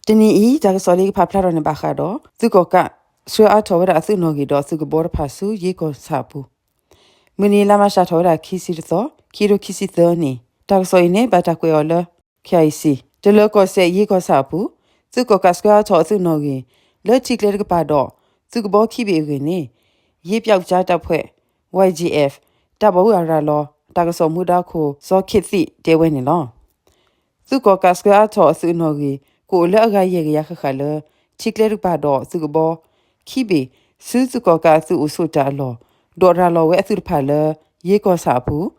တနံၤအံၤ တၢ်ကစီၣ်လၢယကဖးဖျါထီၣ်န့ၣ်ဘၣ်ဃးဒီး သုးကီၣ်ကးဆှၢအါထီၣ်ဝဲဒၣ်အသုးနီၣ်ဂံၢ်ဒီးသုးကဘီတဖၣ်ဆူယ့ကီၢ်ဆၣ်အပူၤ, မုၢ်နံၤလါမၤရှးထီၣ်ဝဲဒၣ်ခံဆံတသီ, ခံထိခံဆံသၢနံၣ်, တၢ်ကစီၣ်အံၤန့ၣ် ဘၣ်တၢ်ကွဲးအီၤလၢ ခ့ၣ်အံၣ်စံၣ် တလၢၤကီၢ်စဲၣ် ယ့ကီၢ်ဆၣ်အပူၤ, သုးကီၣ်ကးဆှၢအါထီၣ်အသုးနီၣ်ဂံၢ် လၢထံကျဲတကပၤဒီး သုးကဘီခံဘ့ၣ်အဂ့ၢ်န့ၣ် ယ့ပျောက်ကျားတပ်ဖွဲ့ Y G F တၢ်ဘီၣ်ဝဲအရၤလီၤ တၢ်ကစီၣ်မူဒါခိၣ် စီၤခ့ၣ်သံၣ် တဲဝဲန့ၣ်လီၤ. သုးကီၣ်ကးဆှၢအါထီၣ်အသုးနီၣ်ဂံၢ် ကအိၣ်လၢအဂၤယဲၢ်ကယၤဃၣ်ဃၣ်လၢ ထံကျဲတကပၤဒီးသုးကဘီ ခံဘ့ၣ် ဆူသုးကီၣ်ကးအသုးအိၣ်ဆိးတၢ်အလီၢ်, ဒီးရၤလီၤဝဲအသုးတဖၣ်လၢ ယ့ကီၢ်ဆၣ်အပူၤ,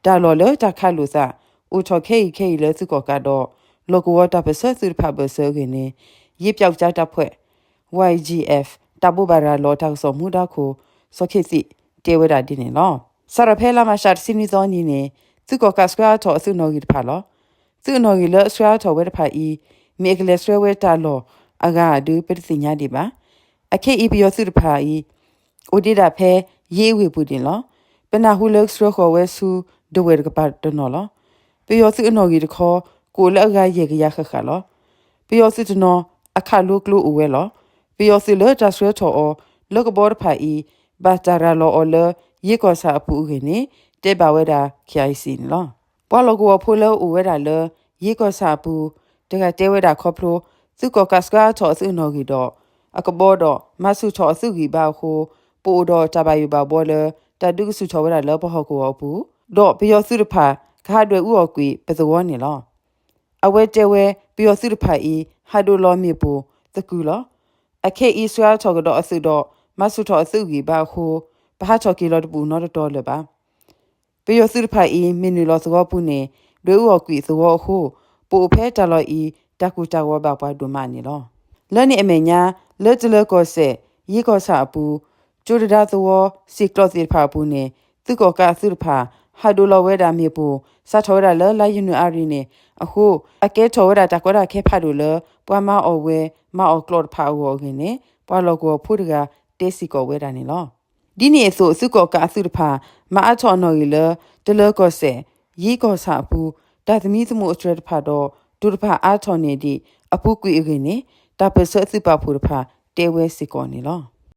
တၢ်လီၢ်လၢတၢ်ခးလိာ်သး အိၣ်ထီၣ်ခဲအံၤခဲအံၤလၢသုးကီၣ်ကးဒီး လီၢ်ကဝီၤတၢ်ပၢၢ်ဆၢသုးတဖၣ်အဘၢၣ်စၢၤအဂ့ၢ်န့ၣ် ယ့ပျောက်ကျားတပ်ဖွဲ့ Y G F တၢ်ဘိးဘၣ်ရၤလီၤတၢ်ကစီၣ်မူဒါခိၣ် စီၤခ့ၣ်သံၣ် တဲဝဲဒၣ်ဒ်န့ၣ်လီၤ. စးထီၣ်ဖဲလါမၤရှးတဆံနွံသီနံၤန့ၣ် သုးကီၣ်ကးဆှၢအါထီၣ်အသုးနီၣ်ဂံၢ်တဖၣ်လီၤ. သုးနီၣ်ဂံၢ်လၢအဆှၢအါထီၣ်ဝဲတဖၣ်အံၤ မ့ၢ်အကလဲၤဆှၢဝဲတၢ်လီၢ်အဂၤဒုး ပတသ့ၣ်ညါဒံးဘၣ်. အခဲအံၤပယီၤသုးတဖၣ်အံၤ အိၣ်ဒံးဒၣ်ဖဲ ယ့ဝ့ၢ်ပူၤန့ၣ်လီၤ. ပနၢ်ဟူလၢကဆှၢဃီၤဝဲဆူဒဝဲၢ်တကပၤတနီၤလီၤ. ပယီၤသုးအနီၣ်ဂံၢ်တခီ ကအိၣ်လၢအဂၤယဲၢ်ကယၤဃၣ်ဃၣ်လီၤ. ပယီၤသုးတနီၤ အခးလိကျိအိၣ်ဝဲလီၤ. ပယီၤသုးလၢတၢ်ဆှၢထီၣ်အီၤ လၢကဘီတဖၣ်အံၤ ဘၣ်တၢ်ရၤလီၤအီၤလၢ ယ့ကီၢ်ဆၣ်အပူၤအဂ့ၢ်န့ၣ် တဲဘၣ်ဝဲဒၣ် ခ့ၣ်အံၣ်စံၣ်န့ၣ်လီၤ. ပှၤလီၢ်ကဝီၤဖိလၢအိၣ်ဝဲဒၣ်လၢ ယ့ကီၢ်ဆၣ်အပူၤ တဂၤတဲဝဲဒၣ်ခီဖျိ သုးကီၣ်ကးဆှၢအါထီၣ်အသုးနီၣ်ဂံၢ်ဒီး အကဘီဒီး မၤဆူၣ်ထီၣ်အသုးဂံၢ်ဘါအဃိ ပအိၣ်ဒီးတၢ်ဘၣ်ယိၣ်ဘၣ်ဘှီလၢ တၢ်ဒုးကဆူၣ်ထီၣ်ဝဲဒၣ်လၢပဟီၣ်ကဝီၤအပူၤ, ဒီးပယီၤသုးတဖၣ် ကဟးဒွဲၣ်အူအီၣ်ကွံာ်ပသဝီန့ၣ်လီၤ. အဝဲတဲဝဲ ပယီၤသုးတဖၣ်အံၤ ဟးဒိးလီၤမ့ၣ်ပိၢ်သကုၤလီၤ. အခဲအံၤဆှၢအါထီၣ်ကဒီးအသုးဒီး မၤဆူၣ်ထီၣ်အသုးဂံၢ်ဘါအဃိ ပဟးထီၣ်က့ၤလီၤတပူၤနီတတီၤလၢၤဘၣ်. ပယီၤသုးတဖၣ်အံၤ မ့ၢ်နုာ်လီၤသဝီပူၤန့ၣ် ဒွဲၣ်အူအီၣ်ကွံာ်သဝီအဃိ ပအိၣ်ဖဲတၢ်လီၢ်အံၤ တၢ်ကူၣ်တၢ်ဂီၤဘၣ်ပှၤဒိၣ်မးန့ၣ်လီၤ. လၢန့ၣ်အမဲာ်ညါ လၢတလၢၤကီၢ်စဲၣ် ယ့ကီၢ်ဆၣ်အပူၤ ကၠိတဒါသဝီ စံၣ်ကျီၢ်သ့ၣ်တဖၣ်အပူၤန့ၣ် သုးကီၣ်ကးအသုးတဖၣ် ဟးဒိးလီၤဝဲဒၣ်မ့ၣ်ပိၢ် စးထီၣ်ဝဲဒၣ်လၢလါယနူၤအါရံၤန့ၣ်အဃိ အကဲထီၣ်ဝဲဒၣ်တၢ်ကီတၢ်ခဲဖးဒိၣ်လၢ ပှၤမၤအီၣ်ဝဲ မၤအီၣ်ကျီၢ်တဖၣ်အဂီၢ်အဂ့ၢ်န့ၣ် ပှၤလီၢ်ကဝီၤဖိတဂၤ တဲစ့ၢ်ကီးဝဲဒၣ်န့ၣ်လီၤ. ဒ်န့ၣ်အသိး သုးကီၣ်ကးအသုးတဖၣ် မၤအါထီၣ်အနီၣ်ဂံၢ်လၢ တလၢၤကီၢ်စဲၣ် ယ့ကီၢ်ဆၣ်အပူၤ တၢ်သမံသမိးအတြဲၤတဖၣ်ဒီး တိၤတဖၣ်အါထီၣ်န့ၢ်ဒံးအပူၤကွံာ်အဂ့ၢ်န့ၣ် တၢ်ပၢၢ်ဆၢအသုးပာ်ဖှိၣ်တဖၣ် တဲဝဲစ့ၢ်ကီးန့ၣ်လီၤ.